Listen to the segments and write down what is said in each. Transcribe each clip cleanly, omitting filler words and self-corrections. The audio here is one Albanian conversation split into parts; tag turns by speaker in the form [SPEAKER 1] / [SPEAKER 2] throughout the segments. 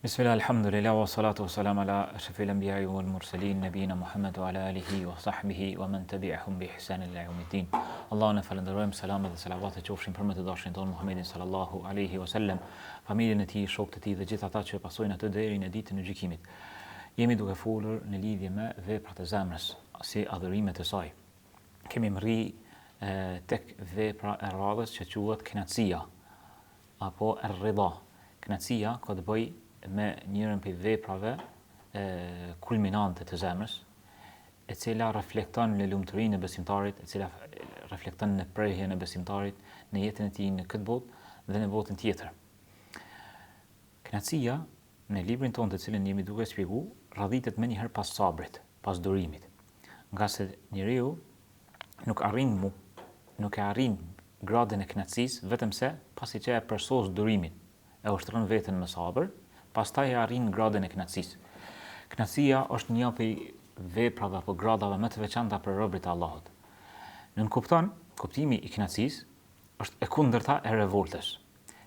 [SPEAKER 1] Bismillah, alhamdulillah, wa salatu wa salam ala ashrafil anbiya'i wal mursalin, nabina Muhammad wa ala alihi wa sahbihi wa man tabi'ahum bi ihsan ila yawmiddin. Allahun e falënderojmë, selamet dhe salavatet qofshin për më të dashurin tonë Muhammedin sallallahu alaihi wasallam, familjen e tij, shokët e tij dhe gjithë ata që e pasojnë atë deri në ditën e gjykimit. Jemi duke folur në lidhje me veprat e zemrës, si adhurimet e saj. Kemi mrri tek vepra e radhës që quhet kënaqësia apo er-ridha. Kënaqësia ka të bëjë me njërën prej veprave e, kulminante të zemrës, e cila reflekton në lumturinë e besimtarit, e cila reflekton në prehjen e besimtarit në jetën e tij në këtë botë dhe në botën tjetër. Kënaqësia në librin tonë të cilin jemi duke shpjegu, radhitet menjëherë pas sabrit, pas durimit. Ngase njeriu nuk arrin mu, nuk e arrin gradën e kënaqësisë vetëm se pasi që e përsos durimin, e ushtron veten me sabër, pastaj e arrin gradën e kënaqësisë. Kënaqësia është një prej veprave apo gradave më të veçanta për robërit e Allahut. Nënkupton, kuptimi i kënaqësisë është e kundërta e revoltës,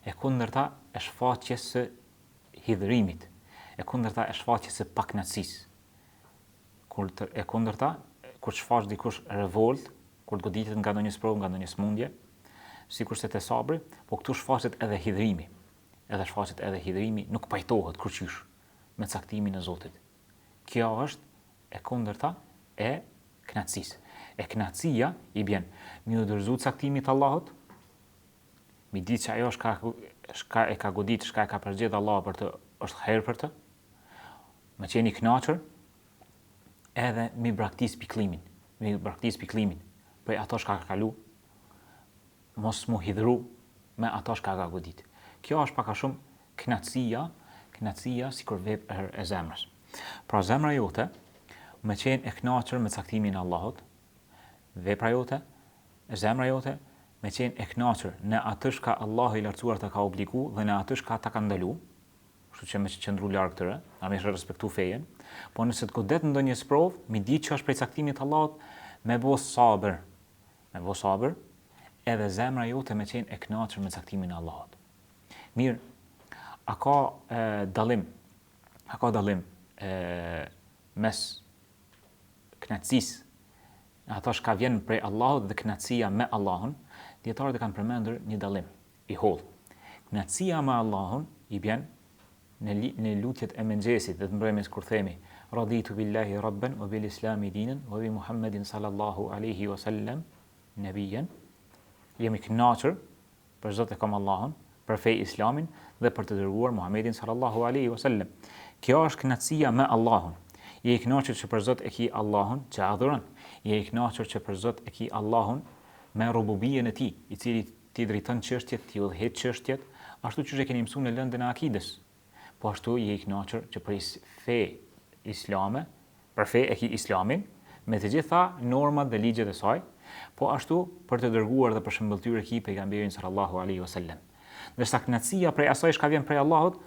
[SPEAKER 1] e kundërta e shfaqjes së hidhërimit, e kundërta e shfaqjes së pakënaqësisë. Kur të, e kundërta, kur të shfaq dikush revolt, kur të goditet nga ndonjë sprovë, nga ndonjë smundje, sikurse te sabri, po këtu shfaqet edhe hidhërimi. Edhe shfaqet edhe hidhërimi, nuk pajtohet kurqysh me caktimin e Zotit. Kjo është e kundërta e kënaqësisë. E kënaqësia i bjen me iu dorëzu caktimit të Allahut, me ditë që ajo shka, shka e ka godit, shka e ka përzgjedh Allahu për të, është hajr për të, me qenë i kënaqur, edhe mi braktis pikëllimin, mi braktis pikëllimin për ato shka ka kalu, mos mu hidhru me ato shka ka godit. Kjo është pak a shumë kënaqësia, kënaqësia sikur vepër e zemrës. Pra zemra jote me qenë e kënaqur me caktimin e Allahut, vepra jote, zemra jote me qenë e kënaqur në atë çka Allahu i lartësuar ta ka obligu dhe në atë çka ta ka ndalu, kështu që me qëndru larg tyre, a me respektu fejen, po nëse të godet ndonjë sprovë, mi ditë që është prej caktimit të Allahut, me bo sabër, me bo sabër, edhe zemra jote me qenë e kënaqur me caktimin e Allahut. Mirë, a ka e, dallim, a ka dallim e, mes kënaqësisë, ato çka vjen prej Allahut dhe kënaqësia me Allahun, dijetarët e kanë përmendur një dallim i hollë. Kënaqësia me Allahun i bjen në në lutjet e mëngjesit dhe të mbrëmjes kur themi raditu billahi rabban wa bil islami dinan wa bi muhammedin sallallahu alaihi wasallam nabiyan jemi kënaqur Për Zot e kam Allahun, për fe Islamin dhe për të dërguar Muhammedin sallallahu alaihi wasallam. Kjo është kënaqësia me Allahun. Je i kënaqur që për Zot e ki Allahun që adhuron. Je i kënaqur që për Zot e ki Allahun me rububien e tij, i cili t'i drejton çështjet, t'i udhëheq çështjet, ashtu qysh e keni mësuar në lëndën e akides. Po ashtu je i kënaqur që për fe islame, për fe e ki islamin, me të gjitha normat dhe ligjet e saj, po ashtu për të dërguar dhe për shëmbëlltyrë e ki pejgamberin sallallahu alaihi wasallam. Ndërsa kënaqësia prej asaj çka vjen prej Allahut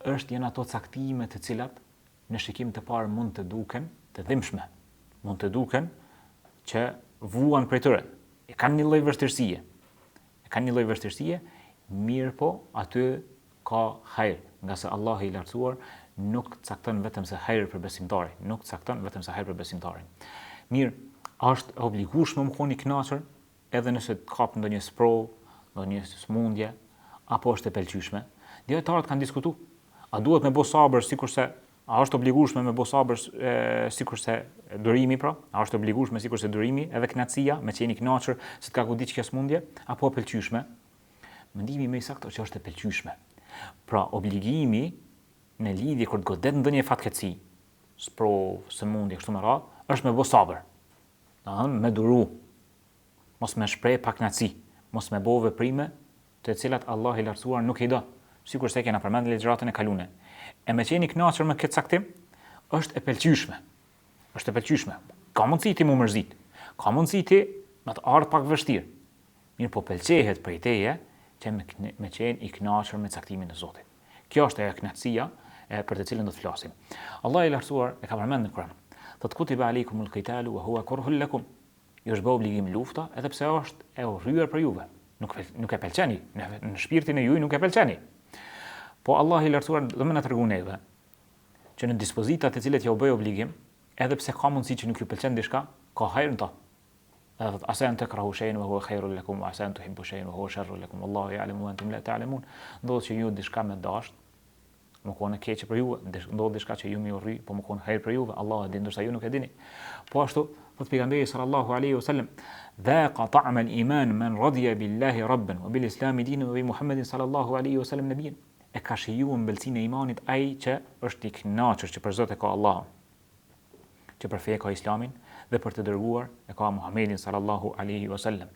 [SPEAKER 1] është janë ato caktime të cilat në shikim të parë mund të duken të dhimbshme, mund të duken që vuan prej tyre. E kanë një lloj vështirësie. E kanë një lloj vështirësie, mirëpo aty ka hajr, ngase Allahu i Lartësuar nuk cakton vetëm se hajr për besimtarin, nuk cakton vetëm se hajr për besimtarin. Mirë, a është e obligueshme me kon i kënaqur edhe nëse të kap ndonjë sprovë, ndonjë sëmundje, apo është e pëlqyeshme? Dijetarët kanë diskutu, a duhet me bo sabër sikurse a është obligueshme me bo sabër sikurse durimi pra, a është obligueshme sikurse durimi edhe kënaqësia, me qenë i kënaqur se të ka godit kjo sëmundje, apo e pëlqyeshme? Mendimi më i saktë është që është e pëlqyeshme. Pra, obligimi në lidhje kur të godet ndonjë fatkeqësi, sprovë, sëmundje kështu me radhë, është me bo sabër. Domethënë me duru. Mos me shpreh pakënaqësi, mos me bo veprime të cilat Allahu i lartësuar nuk i do, sikurse e kena përmend në ligjëratën e kalune. E me qenë i kënaqur me këtë caktim është e pëlqyeshme. Është e pëlqyeshme. Ka mundësi ti mu mërzit. Ka mundësi ti me të ardhë pak vështirë. Mirëpo pëlqehet prej teje që me, me qenë i kënaqur me caktimin e Zotit. Kjo është ajo kënaqësia e për të cilën do të flasim. Allahu i lartësuar e ka përmendur në Kur'an. Thotë kutiba alejkumul qitalu wa huwa kurhun lakum. Ju është bë obligim lufta edhe pse është e urryer për juve. Nuk nuk e pëlqeni, në, në shpirtin e juaj nuk e pëlqeni. Po Allahu i lartësuar do me na tregu neve që në dispozitat të cilat jau bëj obligim, edhe pse ka mundësi që nuk ju pëlqen diçka, ka hajr në to. Edhe thotë asa an takrahu shay'an wa huwa khairul lakum wa asa an tuhibbu shay'an wa huwa sharrul lakum wallahu ya'lamu wa antum la ta'lamun. Ndodh që ju diçka me dasht, me konë e keqe për juve, ndodh diçka që ju me urry, po me konë hajr për juve, Allahu e din ndërsa ju nuk e dini. Po ashtu, thot pejgamberi sallallahu alaihi wasallam, "Dhaqa ta'ma al-iman man radiya billahi rabban wa bil islam dinan wa bi Muhammedin sallallahu alaihi wasallam nabiyyan." E ka shiju ëmbëlsinë e imanit ai që është i kënaqur që për Zot e ka Allahun, që për fe ka Islamin dhe për të dërguar e ka Muhammedin sallallahu alaihi wasallam.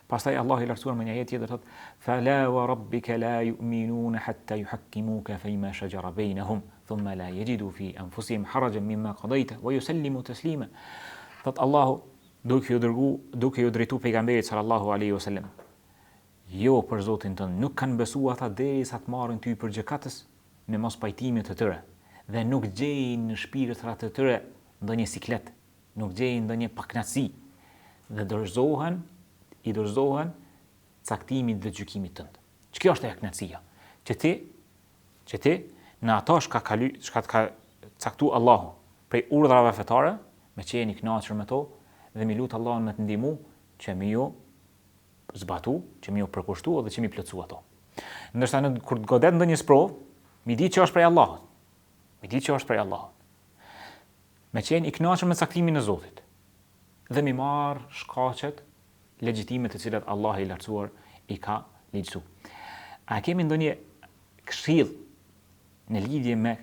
[SPEAKER 1] Pastaj Allahu i lartësuar në një ajet tjetër thotë: "Fala wa rabbika la yu'minun hatta yuhakkimuka fi ma shajara bainahum, thumma la yajidu fi anfusihim harajan mimma qadayta wa yusallimu taslima." Thot Allahu duke ju dërgu, duke ju drejtu pejgamberit sallallahu alaihi wasallam. Jo për Zotin tënd, nuk kanë besu ata derisa të marrin ty për gjykatës në mospajtimet e tyre dhe nuk gjejnë në shpirtrat e tyre ndonjë siklet nuk gjejnë ndonjë pakënaqësi dhe dorëzohen, i dorëzohen caktimit dhe gjykimit tënd. Që kjo është ajo kënaqësia, që ti që ti në ato çka ka çka të ka caktu Allahu prej urdhrave fetare, me qenë i kënaqur me to dhe mi lut Allahun me të ndihmu që mi ju zbatu, që mi ju përkushtu dhe që mi plotësu ato. Ndërsa në kur të godet ndonjë sprovë, mi di që është prej Allahut. Mi di që është prej Allahut. Me qenë i kënaqur me caktimin e Zotit dhe mi marr shkaqet legjitime të cilat Allahu i Lartësuar i ka ligjësu. A kemi ndonjë këshillë në lidhje me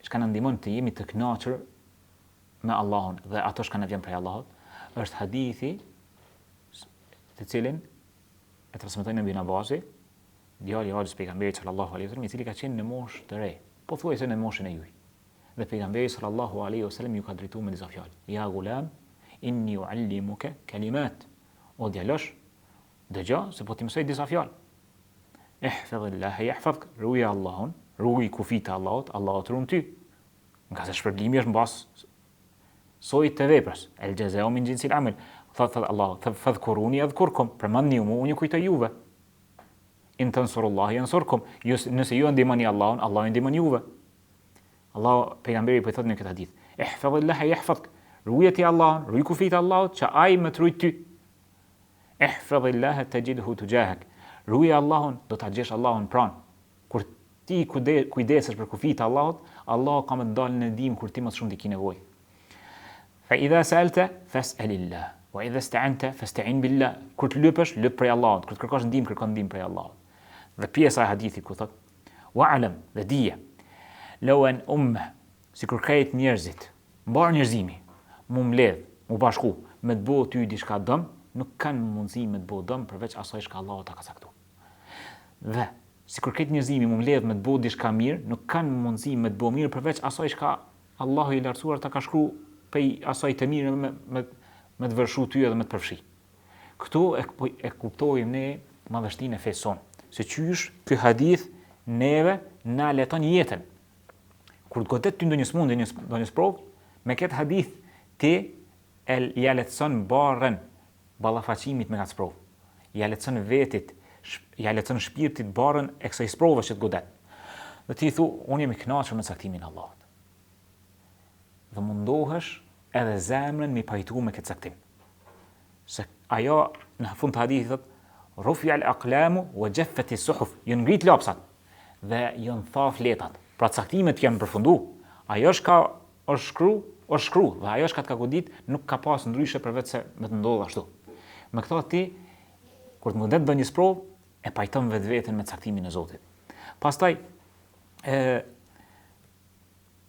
[SPEAKER 1] çka na ndihmon të jemi të kënaqur me Allahun dhe ato çka na vjen prej Allahut? Është hadithi të cilin e transmeton Ibn Abbasi, djali i axhës pejgamberit sallallahu alaihi wasallam, i cili ka qenë në moshë të re, pothuajse në moshën e juaj. Dhe Pejgamberi sallallahu alejhi ve sellem ju ka drejtuar me disa fjalë, Ja gulam, inni uallimuke kalimat. O djalosh, dëgjo se po t'i mësoj disa fjalë. Ihfadhillaha yahfadhk, ruje Allahun, ruaj kufijtë e Allahut, Allahu të ruan ty. Ngase shpërblimi është mbas sojit të veprës. El jazau min jinsil amal. Thot thot Allahu, fadhkuruni adhkurkum, përmendni mua, unë ju kujtoj juve. In tansurullaha yansurkum. Ju nëse ju ndihmoni Allahun, Allahu ju ndihmon juve. Allahu pejgamberi po i thotë në këtë hadith, "Ihfadhillaha yahfadhk." Ruje ti Allahun, ruaj kufijtë e Allahut që ai me të rujt ty. Ihfadhillaha tajidhu tujahak. Ruje Allahun, do ta gjesh Allahun pranë. Kur ti kujdesesh për kufijtë e Allahut, Allahu ka me të dalë në ndihmë kur ti më së shumti ke nevojë. Fa idha sa'alta fas'alillah wa idha ista'anta fasta'in billah. Kur të lypësh, lyp prej Allahut, kur të kërkosh ndihmë, kërko ndihmë prej Allahut. Dhe pjesa e hadithit ku thotë Wa'lam, dhe dije, Lau en umme, sikur krejt njerëzit, mbarë njerëzimi, mu mbledh, mu bashku, me të bo ty diçka dëm, nuk kanë mundësi me të bo dëm përveç asaj çka Allahu ta ka caktu. Dhe, sikur krejt njerëzimi mu mbledh me të bo diçka mirë, nuk kanë mundësi me të bo mirë përveç asaj çka Allahu i lartësuar ta ka shkru prej asaj të mire me, me, me të vërshu ty edhe me të përfshi. Këtu e, e kuptojmë ne madhështinë e fesë sonë, se qysh ky hadith neve na leton jetën. Kur të godet ty ndonjë smundje, ndonjë sprovë, me këtë hadith ti e ja lehtëson barrën ballafaqimit me këtë sprovë. Ja lehtëson vetit, ja lehtëson shpirtit barrën e kësaj sprove që të godet. Dhe ti thu, unë jam i kënaqur me caktimin e Allahut. Dhe mundohesh edhe zemrën mi pajtu me këtë caktim. Se ajo në fund të hadithit thot rufi al aqlamu wa jaffat as-suhuf, janë ngrit lapsat dhe janë tha fletat. Pra caktimet janë përfundu. Ajo çka është shkru, është shkru dhe ajo çka të ka godit nuk ka pas ndryshe përveç se me të ndodh ashtu. Me këto ti kur të godet ndonjë sprovë e pajton vetveten me caktimin e Zotit. Pastaj e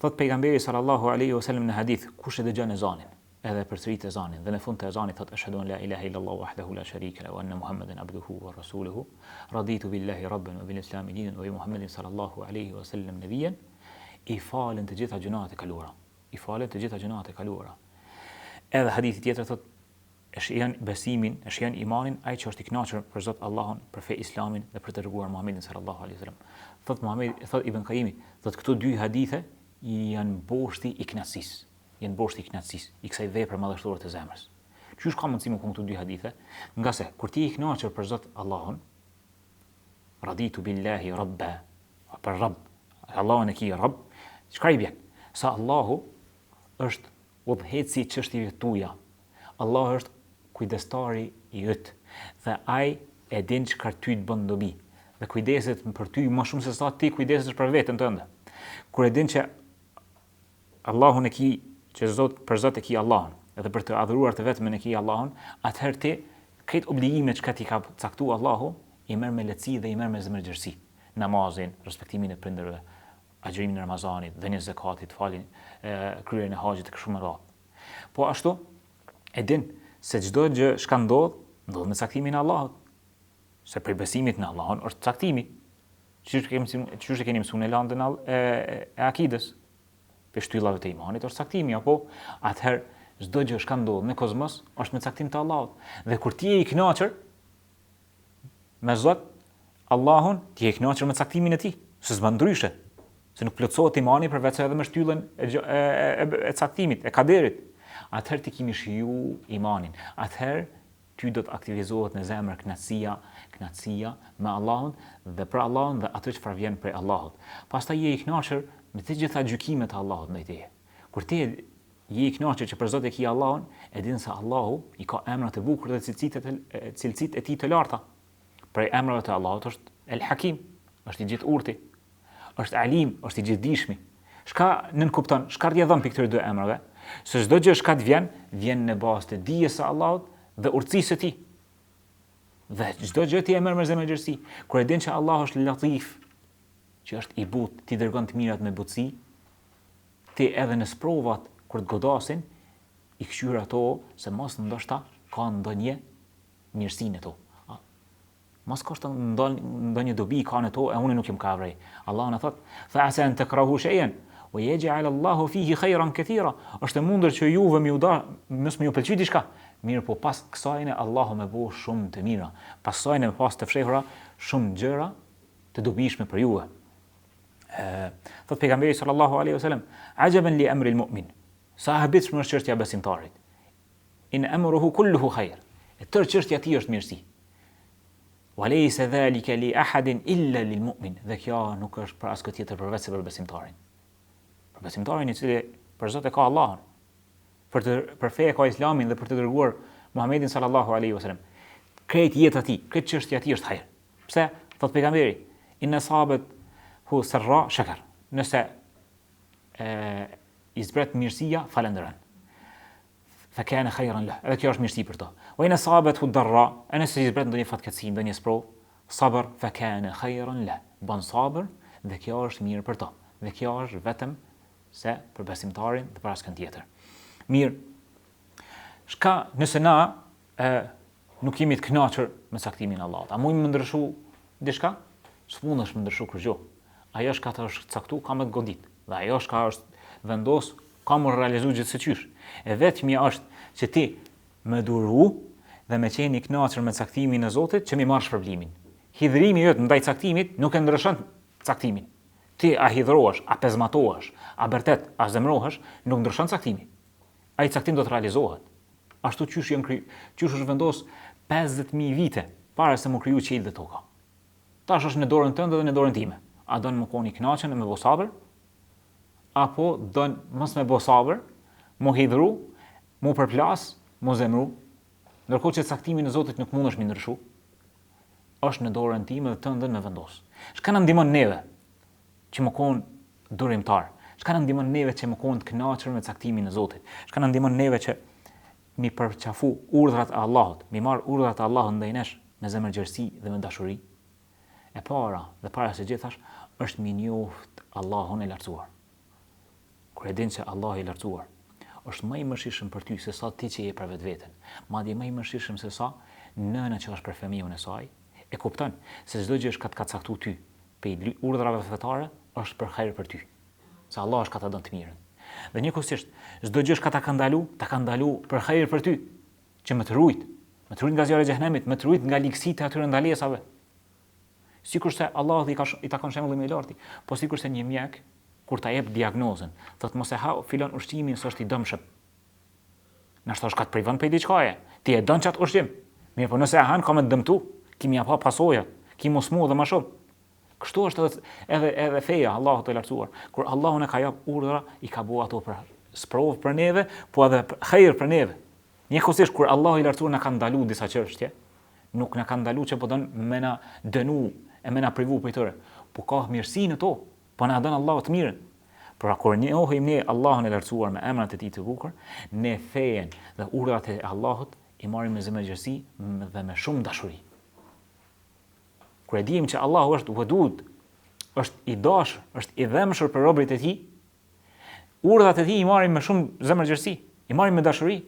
[SPEAKER 1] Thotë Pejgamberi sallallahu alejhi o selem në hadith, kush e dëgjon ezanin, edhe e përsërit ezanin dhe në fund të ezanit thotë eshhedu en la ilahe illallah wahdahu la sharike lahu wa anna Muhammeden abduhu wa rasuluhu, raditu billahi rabban wa bil islami dinan wa bi Muhammedin sallallahu alejhi o selem nebijen, i falen të gjitha gjynahet e kaluara. I falen të gjitha gjynahet e kaluara. Edhe hadithi tjetër thotë e shijon besimin, e shijon imanin ai që është i kënaqur për Zot Allahun, për fe Islamin dhe për të dërguar Muhamedin sallallahu alaihi wasallam. Thot Muhamedi, thot Ibn Qayyimi, thot këto dy hadithe janë boshti i kënaqësisë, janë boshti i kënaqësisë, i kësaj vepre madhështore të zemrës. Qysh ka mundësi me kon këto dy hadithe? Ngase kur ti je i kënaqur për Zot Allahun, Raditu billahi rabba, për Rabb, Allahun e ki Rabb, çka i bjen? Se Allahu është udhëheqësi i çështjeve tuaja. Allahu është kujdestari i yt dhe ai e din çka ty të bën dobi dhe kujdeset për ty më shumë se sa ti kujdesesh për veten tënde. Kur e din që Allahun e ki, që Zot për Zot e ki Allahun, edhe për të adhuruar të vetmin e ki Allahun, atëherë ti krejt obligimet çka t'i ka caktu Allahu, i merr me lehtësi dhe i merr me zemërgjerësi. Namazin, respektimin e prindërve, agjërimin e Ramazanit, dhënien e zekatit, faljen, kryerjen e haxhit e kështu me radhë. Po ashtu, e din se çdo gjë çka ndodh, ndodh me caktimin e Allahut. Se prej besimit në Allahun është caktimi. Qysh kemi qysh e keni mësuar në landën e, e akidës. Prej shtyllave të imanit është caktimi apo atëherë çdo gjë çka ndodh në kozmos është me caktim të Allahut. Dhe kur ti je i kënaqur me Zot Allahun, ti je i kënaqur me caktimin e tij, se s'bën ndryshe. Se nuk plotësohet imani përveç edhe me shtyllën e, e, e, e caktimit, e kaderit. Atëherë ti ki me shiju imanin. Atëherë ty do të aktivizohet në zemër kënaqësia, kënaqësia me Allahun dhe për Allahun dhe atë çfarë vjen prej Allahut. Pastaj je i kënaqur me të gjitha gjykimet e Allahut ndaj teje. Kur ti je i kënaqur që për Zot e ki Allahun, e din se Allahu i ka emrat e bukur dhe cilësitë e cilësitë e tij të larta. Prej emrave të Allahut është El Hakim, është i gjithë urti. Është Alim, është i gjithëdijshmi. Çka nënkupton, çka rrjedhon prej këtyre dy emrave? Se çdo gjë çka të vjen, vjen në bazë të dijes së Allahut dhe urtësisë së tij. Dhe çdo gjë ti e merr me zemërgjerësi. Kur e din që Allahu është Latif, që është i butë, t'i dërgon të mirat me butësi, ti edhe në sprovat kur të godasin, i kqyr ato se mos ndoshta ka ndonjë mirësi në to. Mos ka ndonjë dobi ka në to e unë nuk jam ka vrej. Allahu na thot: "Fa asa an takrahu shay'an wa yaj'al Allahu fihi khayran kathira." Është e mundur që juve me ju da, mos me ju pëlqy diçka, mirëpo pas kësajne Allahu me bo shumë të mira. Pas kësajne me pas të fshehura shumë gjëra të dobishme për juve. Ë, thot pejgamberi sallallahu alaihi wasallam, "Ajaban li amri al-mu'min." Sa e habitshme është çështja e besimtarit. In amruhu kulluhu khair. E tërë çështja e tij është mirësi. Wa laysa dhalika li ahadin illa lil mu'min. Dhe kjo nuk është për askënd tjetër përveç se për besimtarin. Për besimtarin i cili për Zot e ka Allahun, për të për fe e ka Islamin dhe për të dërguar Muhammedin sallallahu alaihi wasallam. Krejt jeta e tij, krejt çështja e tij është hajr. Pse? Thot pejgamberi, in asabethu sarra shakar. Nëse e i zbret mirësia, falënderon. Fa kana khayran lah. Edhe kjo është mirësi për to. Wa in asabethu darra, e nëse i zbret ndonjë fatkeqësi, ndonjë sprovë, sabër fa kana khayran lah. Bën sabër dhe kjo është mirë për to. Dhe kjo është vetëm se për besimtarin dhe për askënd tjetër. Mirë. Çka nëse na e nuk jemi të kënaqur me caktimin e Allahut. A mund me ndryshu diçka? S'mundesh me ndryshu kurgjë. Ajo çka të është caktu ka me të godit. Dhe ajo çka është vendos ka m'u realizu gjithsesi. E vetmja është që ti me duru dhe me qenë i kënaqur me caktimin e Zotit që me marrë shpërblimin. Hidhrimi yt ndaj caktimit nuk e ndryshon caktimin. Ti a hidhrohesh, a pezmatohesh, a bërtet, a zemrohesh, nuk ndryshon caktimi. Ai caktim do të realizohet. Ashtu qysh janë kry, qysh është vendos 50.000 vite para se m'u kriju qiejt dhe toka. Tash është në dorën tënde dhe në dorën time. A don me kon i kënaqun e me bo sabër? Apo don mos me bo sabër, m'u hidhru, m'u përplas, m'u zemru? Ndërkohë që caktimin e Zotit nuk mundesh me ndryshu, është në dorën time dhe tënden me vendos. Çka na ndihmon neve që me kon durimtar? Çka na ndihmon neve që me kon të kënaqur me caktimin e Zotit? Çka na ndihmon neve që mi përqafu urdhrat e Allahut, mi marr urdhrat e Allahut ndaj nesh me zemërgjerësi dhe me dashuri? E para dhe para së gjithash është mi njoft Allahun e lartësuar. Kur e din se Allahu i lartësuar është më i mëshirshëm për ty se sa ti që je për vetveten, madje më i mëshirshëm se sa nëna që është për fëmijën e saj, e kupton se çdo gjë çka të ka caktu ty prej urdhrave fetare është për hajër për ty. Se Allah është ka ta don të mirën. Dhe njëkohësisht, çdo gjë çka ta ka ndalu, ta ka ndalu për hajër për ty, që me të rujt, me të rujt nga zjarri i xhehenemit, me të rujt nga ligësitë e atyre ndalesave. Sikurse Allahu i ka i takon shembulli më i lartë, po sikurse një mjek kur ta jep diagnozën, thotë mos e ha filan ushqimin se është i dëmshëm. Nashta është ka të privon prej diçkaje. Ti e don qat ushqim. Mirëpo nëse e han ka me të dëmtu, ki me ja pa pasojat. Ki m'u smu edhe ma shumë. Kështu është edhe edhe edhe feja e Allahut të lartësuar. Kur Allahu na ka jap urdhra, i ka bo ato për sprovë për neve, po edhe hajër për neve. Njëkohësisht kur Allahu i lartësuar na ka ndalu disa çështje, nuk na ka ndalu që po don me na dënu e me na privu prej tyre, po ka mirësi në to, po na don Allahu të mirën. Pra kur njohim ne Allahun e lartësuar me emrat e tij të bukur, ne fejen dhe urdhrat e Allahut i marrim me zemërgjerësi dhe me shumë dashuri. Kur e dimë që Allahu është Wadud, është i dashur, është i dhembshur për robërit e tij, urdhrat e tij i marrim me shumë zemërgjerësi, i marrim me dashuri.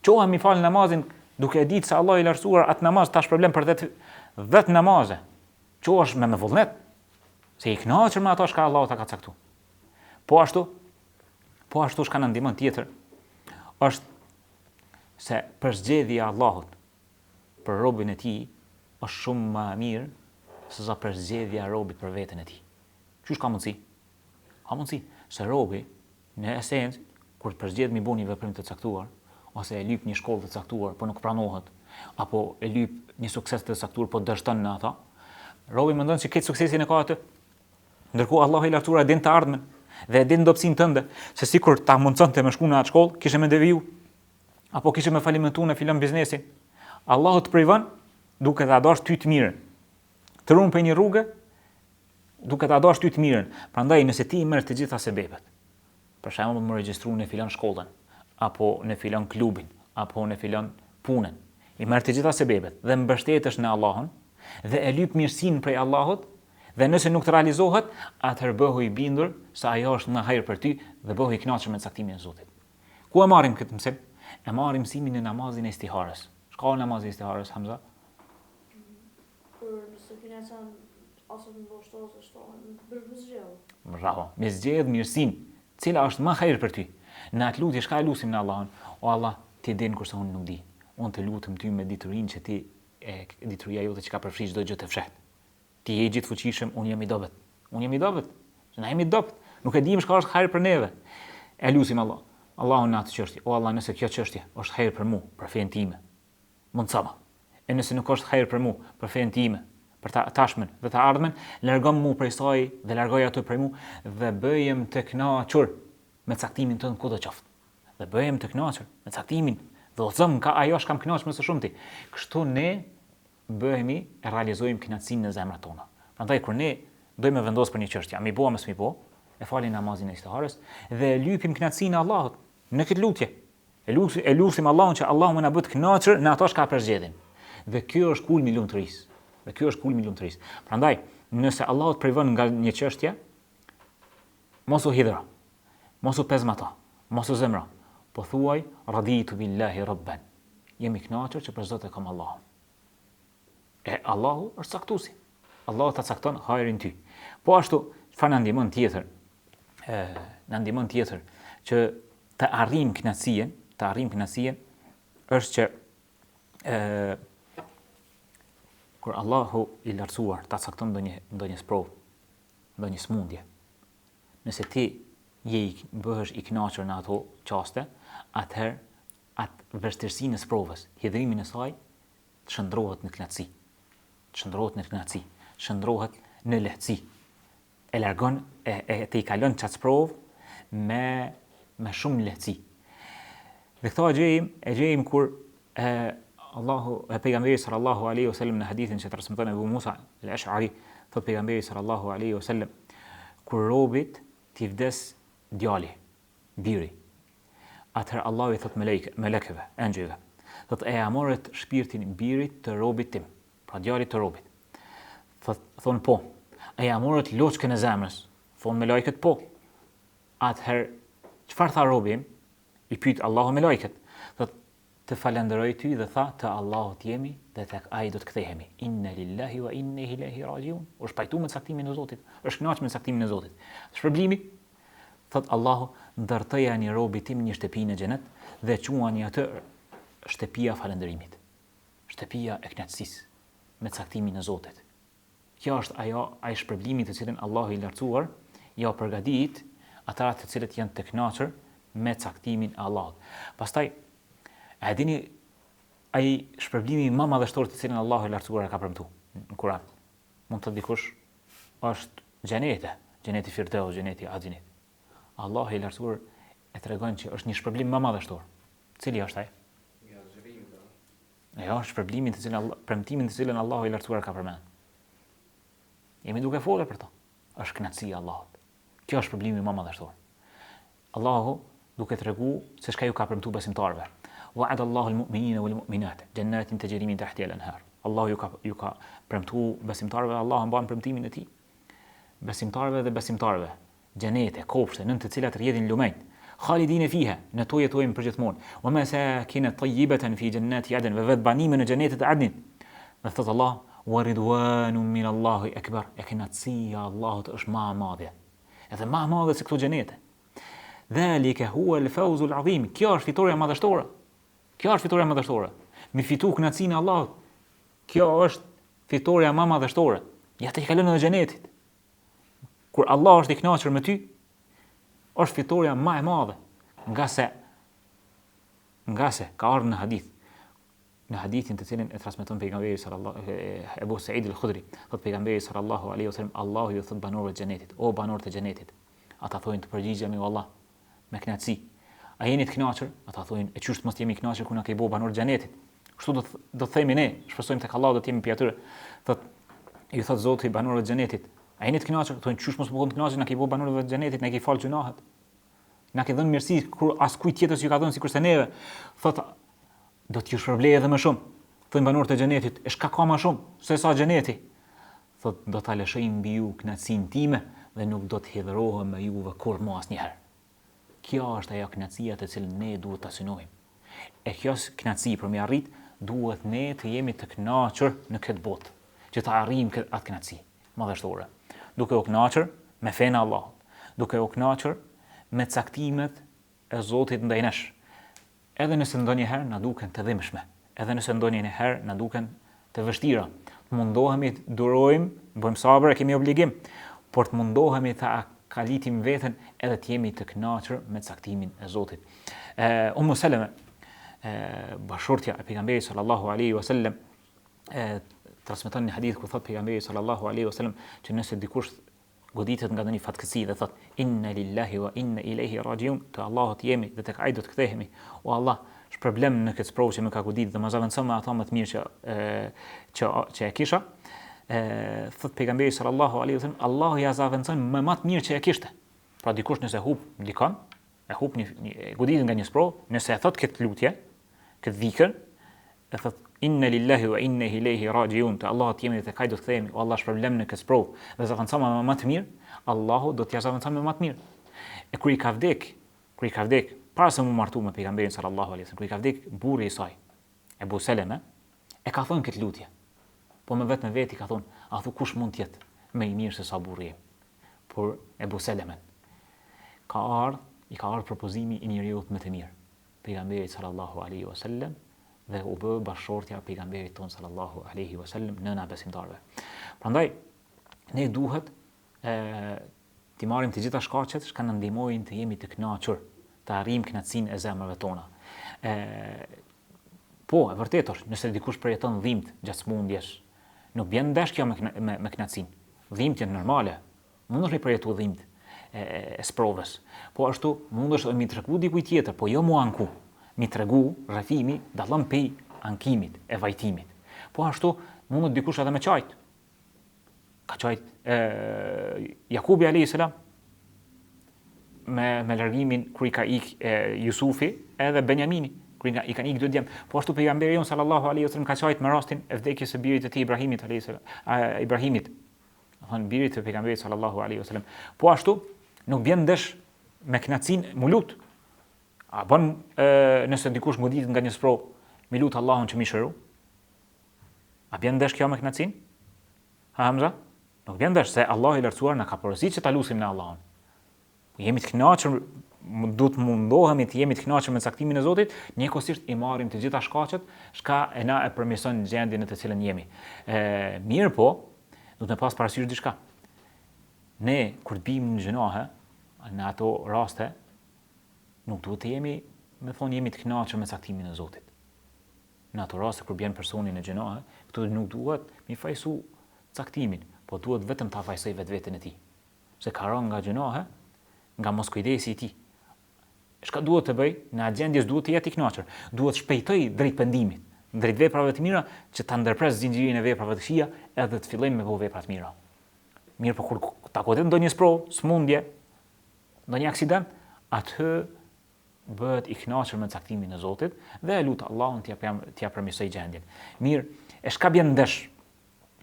[SPEAKER 1] Çohemi falim namazin duke e ditë se Allahu i lartësuar atë namaz ta shpërblen për 10 10 namaze. Çohesh me me vullnet, se je i kënaqur me ato çka Allahu ta ka caktuar. Po ashtu, po ashtu çka na ndihmon tjetër është se përzgjedhja e Allahut për robin e tij është shumë më e mirë se sa përzgjedhja e robit për veten e tij. Qysh ka mundësi? Ka mundësi se robi në esencë kur të përzgjedh mi bo një veprim të caktuar ose e lyp një shkollë të caktuar, po nuk pranohet, apo e lyp një sukses të caktuar, po dështon në ato, robi mendon se këtë suksesin e ka atë. Ndërkohë Allahu i lartësuar e din të ardhmen dhe e din dobësinë tënde, se sikur ta mundësonte me shku në atë shkollë, kishe me deviju, apo kishe me falimentu në filan biznesin. Allahu të privon duke ta dashur ty të mirën. Të ruan prej një rruge duke ta dashur ty të mirën. Prandaj nëse ti i merr të gjitha sebebet, për shembull me regjistru në filan shkollën, apo në filan klubin, apo në filan punën, i merr të gjitha sebebet dhe mbështetesh në Allahun dhe e lyp mirësinë prej Allahut, dhe nëse nuk të realizohet, atëherë bëhu i bindur se ajo është në hajër për ty dhe bëhu i kënaqur me caktimin e Zotit. Ku e marrim këtë mësim? E marrim mësimin në namazin e istiharës. Çka është namazi i istiharës, Hamza?
[SPEAKER 2] Kur nëse kënaqen ose të ndoshta ose shto, për me
[SPEAKER 1] zgjedh. Bravo. Me zgjedh mirësinë, cila është më hajër për ty. Në atë lutje çka e lusim në Allahun? O Allah, ti din kurse unë nuk di. Unë të lutem ty me diturinë që ti e dituria jote që ka përfshi çdo gjë të fshehtë. Ti je i gjithëfuqishëm, unë jam i dobët. Unë jam i dobët. Na jemi dobët. Nuk e dimë çka është hajër për neve. E lusim Allah. Allahun në atë çështje. O Allah, nëse kjo çështje është hajër për mua, për fenë time, mundësoma. E nëse nuk është hajër për mua, për fenë time, për ta tashmen dhe të ardhmen, largom mu prej saj dhe largoj atë prej mu dhe bëjem të kënaqur me caktimin tënd kudo qoftë. Dhe bëjem të kënaqur me caktimin dhe udhëzom ka ajo çka më kënaq më së shumti. Kështu ne bëhemi e realizojmë kënaqësinë në zemrat tona. Prandaj kur ne dojmë me vendos për një çështje, a mi bo a mos mi bo, e falim namazin e istiharës dhe e lypim kënaqësinë e Allahut në këtë lutje. E lusim, e lusim Allahun që Allahu me na bë të kënaqur në ato çka përzgjedhim. Dhe kjo është kulmi i lumturisë. Dhe kjo është kulmi i lumturisë. Prandaj, nëse Allahu të privon nga një çështje, mos u hidhro. Mos u pezmato, mos u zemro. Po thuaj raditu billahi rabban. Jam i kënaqur që për Zot e kam Allahun. E Allahu është caktuesi. Allahu ta cakton hajrin ty. Po ashtu, çfarë na ndihmon tjetër? Ë, na ndihmon tjetër që të arrijmë kënaqësinë, të arrijmë kënaqësinë është që ë kur Allahu i lartësuar ta cakton ndonjë ndonjë sprovë, ndonjë smundje. Nëse ti je i bëhesh i kënaqur në ato çaste, atëherë atë vështirësinë e sprovës, hidhrimin e saj, të shndërrohet në kënaqësi. Të shndërrohet në kënaqësi, të shndërrohet në lehtësi. E largon e e ti kalon qat sprovë me me shumë lehtësi. Dhe këtë e gjejmë, e gjejmë kur e Allahu e pejgamberi sallallahu alaihi wasallam në hadithin që transmeton Abu Musa al-Ash'ari, thot pejgamberi sallallahu alaihi wasallam, kur robit t'i vdes djali, biri. Atëherë Allahu i thotë melekëve, melekëve, engjëjve, thotë e ja morët shpirtin birit të robit tim, pra djalit të robit. Thotë, thonë po. E ja morët loçkën e zemrës? Thonë melajket po. Atëherë çfarë tha robi im? I pyet Allahu melajket. Thotë të falënderoj ty dhe tha të Allahut jemi dhe tek ai do të kthehemi. Inna lillahi wa inna ilaihi rajiun. Është pajtu me caktimin e Zotit, është kënaqur me caktimin e Zotit. Shpërblimi thot Allahu, ndërtojani robit tim një shtëpi në xhenet dhe quani atë shtëpia e falënderimit. Shtëpia e kënaqësisë me caktimin e Zotit. Kjo është ajo ai shpërblimi të cilin Allahu i Lartësuar ja përgatit ata të cilët janë të kënaqur me caktimin e Allahut. Pastaj, a e dini ai shpërblimi më madhështor të cilin Allahu i Lartësuar e ka premtuar në Kur'an? Mund të thotë dikush është xhenete, xheneti Firdeus, xheneti Adnit. Allahu i lartësuar e tregon që është një shpërblim më madhështor. Cili është ai? Jo, është shpërblimi të cilin Allah, premtimin të cilin Allahu i lartësuar ka përmend. Jemi duke folur për to. Është kënaqësia e Allahut. Kjo është shpërblimi më madhështor. Allahu duke tregu se çka ju ka premtu besimtarëve. Wa'ada Allahu al-mu'minina wal-mu'minat, jannatin tajri min tahtiha al-anhar. Allahu ju ka ju ka premtu besimtarëve, Allahu mban premtimin e tij. Besimtarëve dhe besimtareve, xhenete, kopshte nën të cilat rrjedhin lumenjtë. Khalidine fiha, në to jetojnë përgjithmonë. Wa masakin tayyibatan fi jannati adn, dhe vendbanime në xhenetet e Adnit. Dhe thot Allah, wa ridwanun min Allahi akbar, e kënaqësia e Allahut është ma e madhe. Edhe ma e madhe se këto xhenete. Dhalika huwa al-fawzu al-azim. Kjo është fitorja madhështore. Kjo është fitorja madhështore. Me fitu kënaqësinë e Allahut. Kjo është fitorja ma madhështore. Ja tejkalon edhe xhenetit. Kur Allah është i kënaqur me ty, është fitorja ma e madhe, ngase ngase ka ardhur në hadith, në hadithin të cilin e transmeton pejgamberi sallallahu Ebu Sa'id al-Khudri, thot pejgamberi sallallahu alaihi wasallam, Allahu ju thot banorëve të xhenetit, o banorë të xhenetit. Ata thonë të përgjigjemi o Allah me kënaqësi. A jeni të kënaqur? Ata thonë, e qysh mos të jemi kënaqur kur na ke bo banorë të xhenetit. Kështu do do të themi ne, shpresojmë tek Allahu do të jemi prej atyre. Thot ju thot Zoti banorëve të xhenetit, a jeni të kënaqur? Thonë qysh mos me kon të kënaqur na ke bo banorëve të xhenetit, na ke fal gjynahet. Na ke dhënë mirësi kur askujt tjetër s'ju ka dhënë sikurse neve. Thot do t'ju shpërblej edhe më shumë. Thonë banorët e xhenetit, e çka ka më shumë se sa xheneti? Thot do ta lëshoj mbi ju kënaqësinë time dhe nuk do të hidhërohem me juve kurrë më asnjëherë. Kjo është ajo kënaqësia të cilën ne duhet ta synojmë. E kjo kënaqësi për me arrit, duhet ne të jemi të kënaqur në këtë botë, që ta arrijmë këtë atë kënaqësi madhështore. Duke u kënaqur me fenë e Allahut, duke u kënaqur me caktimet e Zotit ndaj nesh, edhe nëse ndonjëherë na duken të dhimbshme, edhe nëse ndonjëherë na duken të vështira, të mundohemi të durojmë, bëjmë sabër, e kemi obligim, por të mundohemi ta kalitim veten edhe të jemi të kënaqur me caktimin e Zotit. E, Umu Seleme, e, bashkëshortja e pejgamberit sallallahu alaihi wasallam, e transmeton një hadith ku thot pejgamberi sallallahu alaihi wasallam që nëse dikush goditet nga ndonjë fatkeqësi dhe thot inna lillahi wa inna ilaihi rajiun, të Allahut jemi dhe tek Ai do të kthehemi. O Allah, shpërblem në këtë sprovë që më ka godit dhe më zavendëso me ato më të mirë që e, që që e kisha. E, thot pejgamberi sallallahu alaihi wasallam, Allahu ja zavendëson me më të mirë që e kishte. Pra dikush nëse hup dikon, e hup një, një e goditet nga një sprovë, nëse e thot këtë lutje, këtë dhikër, e thot inna lillahi wa inna ilaihi rajiun, të Allahut jemi dhe tek Ai do të kthehemi, o Allah shpërblem në këtë sprovë dhe zavendësoma me më të mirë, Allahu do t'ia zavendëson me më të mirë. E kur i ka vdek, kur i ka vdek, para se mu martu me pejgamberin sallallahu alaihi wasallam, kur i ka vdek burri i saj, Ebu Seleme, e ka thënë këtë lutje. Po me vetë me veti ka thonë, a thu kush mund të jetë më i mirë se sa burri im? Por Ebu Selemen ka ardhë, i ka ardhë propozimi i njeriut më të mirë. Pejgamberit sallallahu alaihi wasallam dhe u bë bashkëshortja e pejgamberit tonë sallallahu alaihi wasallam nëna e besimtarëve. Prandaj ne duhet e t'i marrim të gjitha shkaqet që na ndihmojnë të jemi të kënaqur, të arrijmë kënaqësinë e zemrave tona. E po, e vërtetë është, nëse dikush përjeton dhimbtë gjatë sëmundjes, nuk bjen ndesh kjo me me, me kënaqësinë. Dhimbtë janë normale, Mundesh me përjetu dhimbtë e, e sprovës. Po ashtu, mundesh edhe mi tregu dikujt tjetër, po jo mu anku. Mi tregu, rrëfimi, dallon pej ankimit e vajtimit. Po ashtu, mundet dikush edhe me qajt. Ka qajt e, Jakubi a.s. me, me largimin kur i ka ik e, Jusufi edhe Benjamini, kur i, ka, i kanë ik dy djem. Po ashtu pejgamberi jonë sallallahu alaihi wasallam ka qajt me rastin e vdekjes së birit të tij Ibrahimit alayhis Ibrahimit thonë birit të pejgamberit sallallahu alaihi wasallam. Po ashtu nuk bjen ndesh me kënaqësinë mu lut. A bën e, nëse dikush goditet nga një sprovë, mi lut Allahun që mi shëru? A bjen ndesh kjo me kënaqësinë? Ha Hamza? Nuk bjen ndesh se Allahu i lartësuar na ka porositur që ta lusim ne Allahun. Jemi të kënaqur, duhet të mundohemi të jemi të kënaqur me caktimin e Zotit, njëkohësisht i marrim të gjitha shkaqet, çka e na e përmirëson gjendjen në të cilën jemi. Ë, mirëpo, duhet me pas parasysh diçka. Ne kur të bijmë në gjynahe, në ato raste nuk duhet të jemi, me thonë jemi të kënaqur me caktimin e Zotit. Në ato raste kur bjen personi në gjynahe, këtu nuk duhet mi fajsu caktimin. Po duhet vetëm ta fajsoj vetveten e tij. Se ka rënë nga gjynahe, nga moskujdesi i tij. Çka duhet të bëj? Në atë gjendje s'duhet të jetë i kënaqur. Duhet shpejtoj drejt pendimit, drejt veprave të mira që ta ndërpres zinxhirin e veprave të këqija edhe të filloj me bo vepra të mira. Mirëpo kur ta godet ndonjë sprovë, smundje, ndonjë aksident, aty bëhet i kënaqur me caktimin e Zotit dhe e lut Allahun t'ia t'ia përmirësoj gjendjen. Mirë, e çka bjen ndesh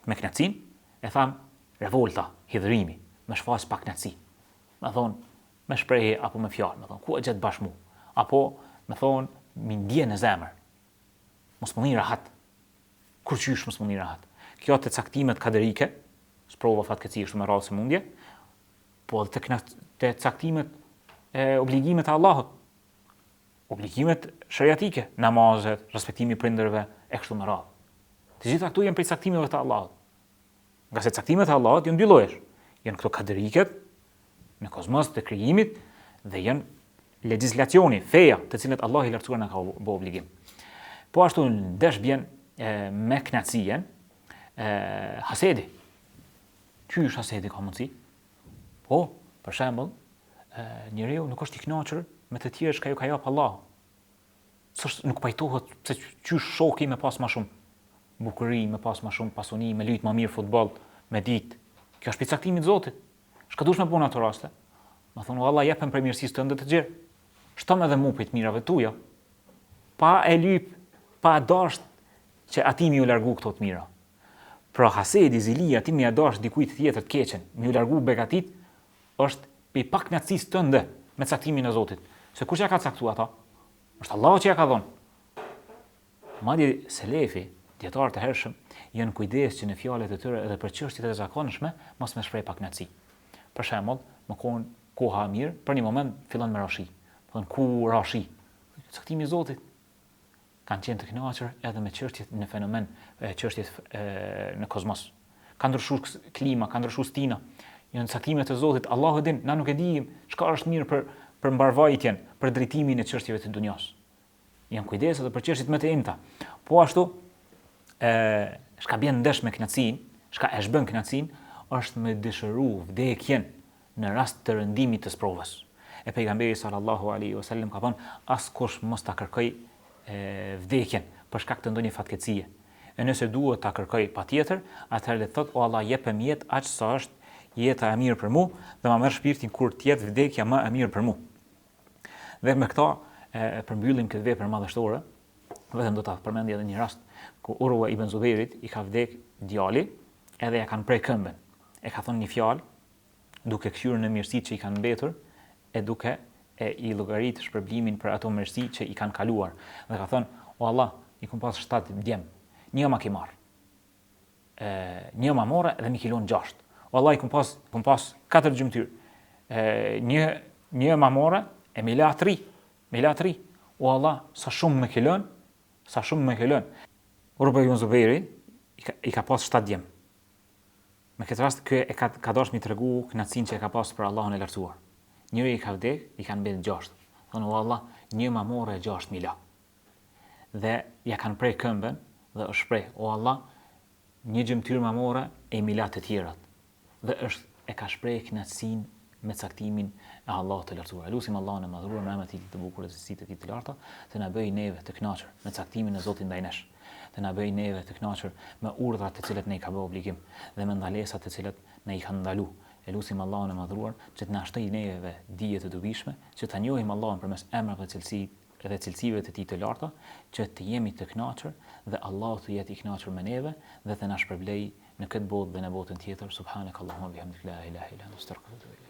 [SPEAKER 1] me kënaqësinë? E tham revolta, hidhërimi, me shfaq pakënaqësi. Me thon, me shprehje apo me fjalë, me thon, ku e gjet bash mu? Apo me thon, mi ndje në zemër. Mos me ni rahat. Kurqysh mos me ni rahat. Kjo te caktimet kaderike, sprova fatkeqësi kështu me radhë sëmundje, po edhe te, te caktimet e obligimet e Allahut, obligimet sheriatike, namazet, respektimi i prindërve e kështu me radhë. Të gjitha këto janë prej caktimeve të Allahut. Ngase caktimet e Allahut janë dy llojesh. Janë këto kaderiket në kozmos të krijimit dhe janë legjislacioni, feja, të cilët Allahu i lartësuar na ka bo obligim. Po ashtu ndesh bjen e, me kënaqësinë, e, hasedi. Qysh hasedi ka mundësi? Po, për shembull, njeriu nuk është i kënaqur me të tjerë çka ju ka jap Allahu. S'është nuk pajtohet se qysh shoki me pas ma shumë bukuri, me pas ma shumë pasuni, me lujt ma mirë futboll, me dit. Kjo është prej caktimit të Zotit. Çka duhesh me bo në ato raste? Me thonë, Allah, jepëm prej mirësisë tënde të gjerë. Shtom edhe mu prej të mirave tuja. Pa e lyp, pa dasht që atij me ju largu këto të mira. Pra hasedi, zilia, ti me ia dasht dikujt tjetër të keqen, me ju largu begatit, është prej pakënaqësisë tënde me caktimin e Zotit. Se kush ja ka caktu ata? Është Allahu që ja ka dhënë. Madje selefi, dijetarët e hershëm, janë kujdes që në fjalët e tyre edhe për çështjet e zakonshme mos me shpreh pakënaqësi. Për shembull, me kon koha e mirë, për një moment fillon me ra shi. Thonë ku ra shi? Caktimi i Zotit. Kanë qenë të kënaqur edhe me çështjet në fenomen, çështjet në kozmos. Ka ndryshu klima, ka ndryshu stina. Janë caktimet e Zotit, Allahu e din, na nuk e dimë çka është mirë për për mbarvajtjen, për drejtimin e çështjeve të dunjas. Janë kujdes edhe për çështjet më të imta. Po ashtu, e çka bjen ndesh me kënaqësinë, çka e zhbën kënaqësinë, është me dëshiru vdekjen në rast të rëndimit të sprovës. E pejgamberi sallallahu alaihi wasallam ka thënë, askush mos ta kërkoj vdekjen për shkak të ndonjë fatkeqësie. E nëse duhet ta kërkoj patjetër, atëherë le të thotë o Allah jepem jetë aq sa është jeta e mirë për mua dhe ma merr shpirtin kur të jetë vdekja më e mirë për mua. Dhe me këto e përmbyllim këtë vepër madhështore, vetëm do ta përmendi edhe një rast ku Urwa ibn Zubairit i ka vdek djali, edhe ja kanë pre këmbën. E ka thonë një fjalë duke kqyrë në mirësitë që i kanë mbetur e duke e i llogarit shpërblimin për ato mirësi që i kanë kaluar. Dhe ka thënë, o Allah, i kom pas 7 djem, një ma ki marrë, e, një ma more dhe mi ki lonë 6. O Allah, i kom pas, kom pas 4 gjymtyrë, e, një, një ma more e mi la 3, mi la 3. O Allah, sa shumë më ki lënë, sa shumë më ki lënë. Urwa ibn Zubejri i ka, i ka pas 7 djem. Me këtë rast ky e ka ka dashur mi tregu kënaqësinë që e ka pas për Allahun e Lartësuar. Njëri i ka vdek, i kanë mbet gjashtë. Thonë o Allah, një ma more e gjashtë mi la. Dhe ja kanë pre këmbën dhe është shpreh, o Allah, një gjymtyrë ma more e mi la të tjerat. Dhe është e ka shpreh kënaqësinë me caktimin e Allahut të Lartësuar. E lusim Allahun e Madhëruar me emrat e Tij të bukur dhe cilësitë e Tij të larta, të na bëjë neve të kënaqur me caktimin e Zotit ndaj nesh, të na bëjë neve të kënaqur me urdhrat të cilët na i ka bërë obligim dhe me ndalesat të cilat na i ka ndalu. E lusim Allahun e Madhëruar që të na shtojë neve dije të dobishme, që ta njohim Allahun përmes emrave dhe cilësi dhe cilësive të Tij të larta, që të jemi të kënaqur dhe Allahu të jetë i kënaqur me neve dhe të na shpërblejë në këtë botë dhe në botën tjetër. Subhanakallahumma bihamdik la ilaha illa anta astaghfiruka wa atubu ilaik.